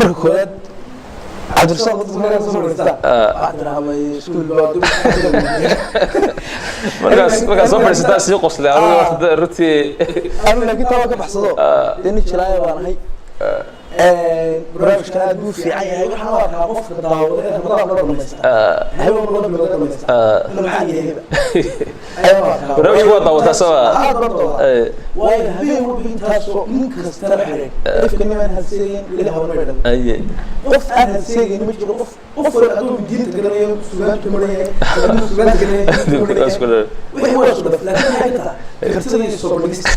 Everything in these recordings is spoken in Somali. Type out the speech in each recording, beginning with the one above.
Marka koowaad, Cabdirasaaq, dadku markaa soo fadhiistaa, waxaa tiraahdaa iskuul baa. Markaas soo fadhiisataa sii qoslay anigu horta runtii. Anu laakiin taa waa ka baxsado dee, nin jilaaya baan ahay. Barnaamijkan aad buu fiican yahay. Waxaan u arkaa qofka daawada ee Ramadaan loo dhamaysta, habeen walba 2 bilood dhamaysta, inuu maxaa yahayba ayaan u arkaa. Barnaamijka waa daawataa soo? Aad baan daawadaa, waayo habeen walba intaasoo nin kastana xidhay ifka nimaan hanseegin weli haban bay dhalay. Qof aan hanseegin ma jiro. Qof wal hadduu diinta garanayo, sugaantu maran yahay, hadduu sugaanta garanayo, diintu maran yahay, wixii waa isku dhaf. Laakiin maxay ka tahay kartida iyo soo bandhigista?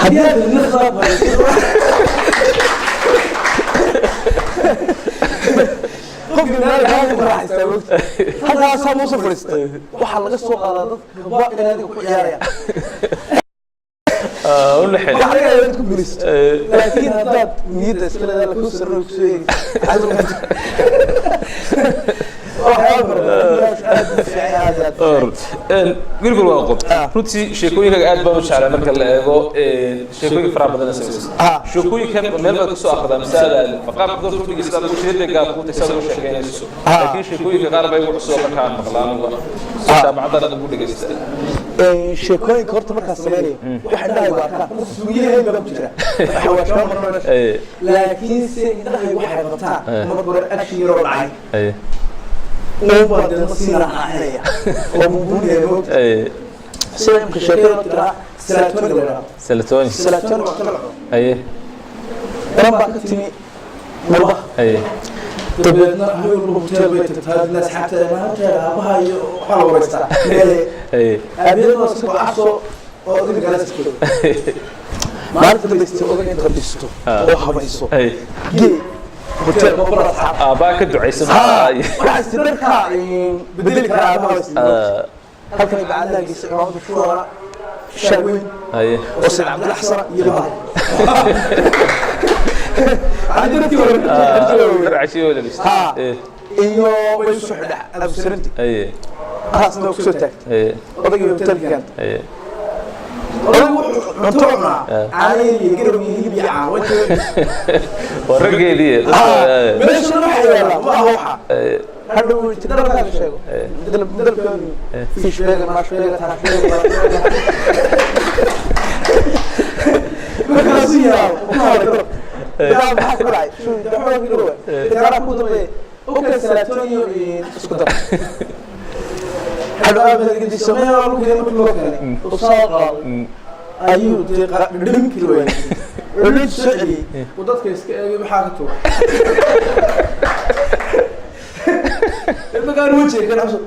Haddii aad naqdaa fadhiiso, qofkii meel kaa ku raaxaystaa moogta, halkaasaa muusa fadhiistay, waxaa laga soo qaadaa dadka ba inay adiga ku ciyaarayaan. U naxin. Waxaa laga yaabaa inaad ku guulaysato, laakiin haddaad niyadda iska leedahay lakuu sarro kusoo eegaysa, waxyaaba fara badan. Aad buu fiican yahay, aad iyo aad. Gurgul waa qob. Runtii sheekooyinkaaga aad baan u jeclaa. Marka la eego sheekooyin faraha badan samayso, sheekooyinkan meel baad kusoo akhridaa mise aad qaabka dadka udhigaysa adigu jeeda gaar kuu tahay saad uga sheekeynayso? Laakiin sheekooyinka qaar baa igu cusub markaan maqlaan jaamacaddan ugu dhegaysta. Sheekooyinka horta markaan sameynayo, waxa indhahaygu arkaan horta suugiyahayn baa ku jira, waxa waa shaba marno meesha, laakiinse indhahaygu waxay qabtaan marka hore action yaroo dhacay uunbaa deedna sii raaxinaya oo buunbuunaya moogta. Sida imka sheekada tiraa salaatoni la yidhahdo. Salatoni. Salaatoni waa kala cuno. Inan baa ka timi murbaha. Dabeedna habeen walba hotel bay tagtaa. Dina asxaabteeda ma hotel aabaha iyo waxaa la wareystaa. Aabaheed waa iska cabso oo odayga galaas jooga. Maalinta dambaysta odag inta dhisto oo habayso, gee hotel oo bar asxaab. Aabbaa ka ducaysan. Waxaa is dharkaa bedeli karaa aabaha. Halkan ay bacadaha geysay, cimaamada shuura, shaar weyn oo Sayd Cabdilla Xasana iyo bahal. Dhar cashiyo labista. Iyo way usoo xidha absarinti, taasna kusoo taagtay. Odaygii hotelka keentay. Odaygu wuxuu cunto cunaa caano iyo garab iyo hilib iyo caano. Waa raggeedii. Meeshana waxa yaallaa ma aha waxa hadhow dalabkaaga sheego, dalabkoodu fish burger, mash burger, tash burger. Markaasuu yaabo ku hadlay dalab daa maxaa ku dhacay daxooga garowa taara ku dambeeya. Okay, salaatoniyo isku dar. Hadhow aabahedi sameeya lagu keenay. Markii loo keenay oo soo qaaday ayuu dee dhadhamin kari waayay, dhadhamintu soo celiyey. Uu dadka iska eegay, maxaa ka tuuray Magaan wajiga kan cusub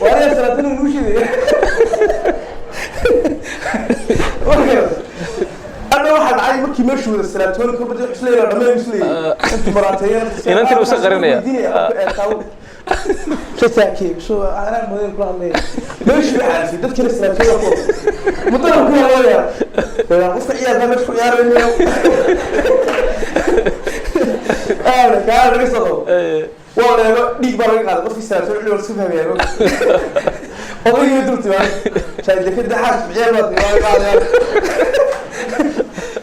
waar salaatoniyo nuu shiidaya. Hadha waxaa dhacay markii meeshu wada salaatooni kolba dee isleeyahay dhammaan isleeyahay intu maraateeyeen. Inantina uu iska qarinaya. Shasaakey soo anaa madeen kula hadlaya meeshu waxaa dadkina salaatooni ku mudana ku hadlaya qofka ciyaarka meesha ku ciyaaraynayo aana kaa laga soo qabo waa la eego, dhiig baa laga qaaday qofkii salaatooni culi, waa iska fahmaya odaygii dul timaad shaadekada xaas ciyaar baa timaad qaadaya.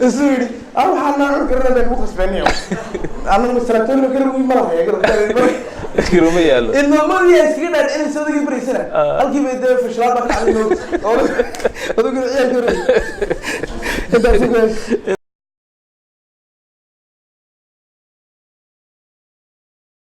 Isu yidhi ah waxaan naan cuni karana baan ugu khasbaniyo annagu salaatooni kale ugu malahaya. Kiruma yaallo. Ilmamadii ay iskaga dhaadhicinaysa odaygii baraysana halkii bay dee fashilaad baa ka dhacday moogta odaygii ciyaalkii horeysa intaas ku.